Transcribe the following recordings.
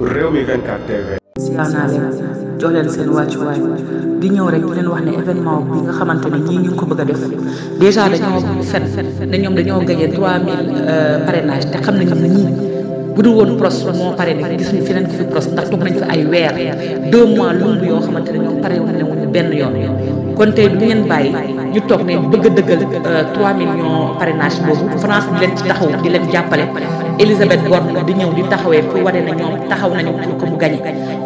Rewmi 24 TV. siyaar naa leen jox leen seen wàccuwaay di ñëw rek di leen wax ne événement bi nga xamante ne ñii ñu ngi ko bëgg a def déjà dañoo fen ne ñoom dañoo gagné 3000 parrainage te xam nañu ne ñii bu dul woon pros moo pare ne gis ñu feneen ko fi pros ndax toog nañ fi ay weer 2 mois lumb yoo xamante ne ñoom pare woon wuñu benn yoon kon tey du ngeen bàyyi ñu toog ne bëgg a dëggal 3 millions parrainage boobu France di leen ci taxaw di leen jàppale Elisabeth Borne di ñëw di taxawee pour wane ne ñoom taxaw nañu pour que mu gagné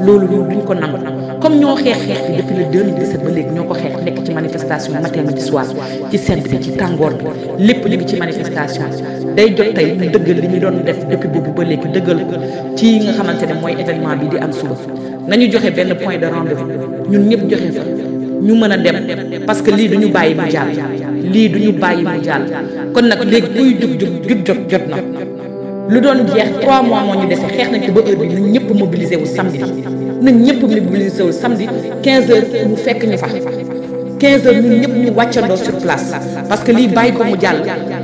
loolu ñun duñ ko nangu comme ñoo xeex bi depuis le 2017 ba léegi ñoo ko xeex nekk ci manifestation matin midi soir ci sedd bi ci tàngoor bi lépp li ngi ci manifestation day jot tey ñu dëggal li ñu doon def depuis boobu ba léegi dëggal ci nga xamante ne mooy événement bi di am suba nañu joxe benn point de rendez-vous ñun ñëpp joxe fa ñu mën a dem parce que lii duñu bàyyi mu jàll lii duñu bàyyi mu jàll kon nag léegi kuy jot na lu doon jeex 3 mois moo ñu dese xeex nañ ko ba heure bi nañ ñëpp mobilisé wu samedi nañ ñëpp mobilisé wu samedi 15 heures mu fekk ñu fa 15 heures ñun ñëpp ñu wàccandoo sur place parce que lii bàyyi ko mu jàll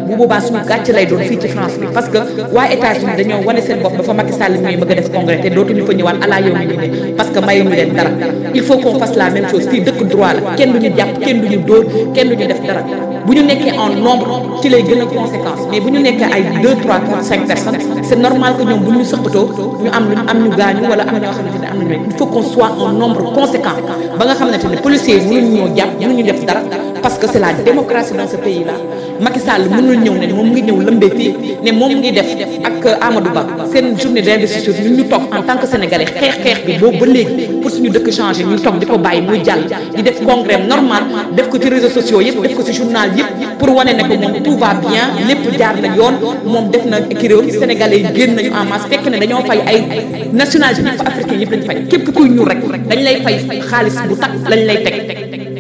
bu boobaa suñu gàcce lay doon fii ci France bi parce que waa États-Unis dañoo wane seen bopp dafa Macky Sall ñuy bëgg a def congrès te dootuñu fa ñëwaat ala yow mi ne parce que mayuñu leen dara il faut qu'on fasse la même chose fii dëkk droit la kenn duñu jàpp kenn duñu dóor kenn duñu def dara bu ñu nekkee en nombre ci lay gën a conséquence mais bu ñu nekkee ay 2 3 4 5 personnes c'est normal que ñoom bu ñu sëqatoo ñu am ñu gaañu wala am ñoo xamante ne am nañu il faut qu'on soit en nombre conséquent ba nga xamante ne policiers yi mënuñu ñoo jàpp mënuñu def dara parce que c'est la démocratie dans ce pays là Macky Sall mënul ñëw ne moom ngi ñëw lëmbee fii ne moom ngi def ak Amadou Ba seen journée d'investiture ñun ñu toog en tant que sénégalais xeex bi boobu ba léegi pour suñu dëkk changer ñu toog di ko bàyyi muy jàll di def congrès normal def ko ci réseaux sociaux yëpp def ko ci journal yëpp pour wane ne ko moom tout va bien lépp jaar na yoon moom def na écrire sénégalais yi génn nañu en masse fekk ne dañoo fay ay nationalité ñëpp africain yëpp lañ fay képp kuy ñuul rek dañ lay fay xaalis bu takk lañ lay teg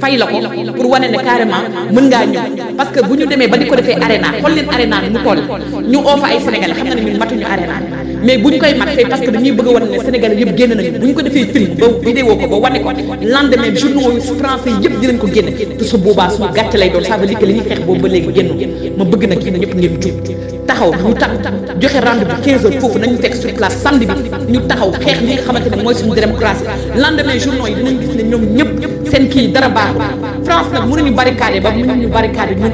fay la ko pour wane ne carrément mën ngaa ñëw parce que bu ñu demee ba di ko defee arena xool leen arena mu toll ñu oo fa ay sénégalais xam na ne ñun matuñu arena mais bu ñu koy mat fay parce que dañuy bëgg a wane ne sénégalais yëpp génn nañu bu ñu ko defee film ba vidéo ko ba wane ko lendemain journaux yu français yëpp dinañ ko génne te su boobaa suñu gàcce lay doon ça veut dire que li ñuy xeex boobu ba léegi génn ma bëgg nag yéen ñëpp ngeen jub taxaw ñu tax joxe rendez-vous 15 heures foofu nañu fekk sur place samedi bi ñu taxaw xeex li nga xamante ne mooy suñu démocratie lendemain journaux yi dinañ gis ne ñoom ñëpp seen kii dara baaxul France nag mënuñu barricade ba mënuñu barricade ñun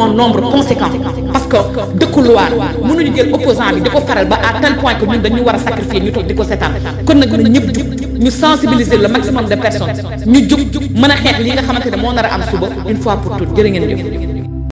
en nombre conséquent parce que dëkku loi mënuñu jël opposant bi di ko faral ba à tel point que ñun dañu war a sacrifier ñu toog di ko seetaan kon nag na ñëpp jug ñu sensibiliser le maximum de personnes ñu jug mën a xeex li nga xamante ne moo nar a am suba une fois pour toutes jërë ngeen jëf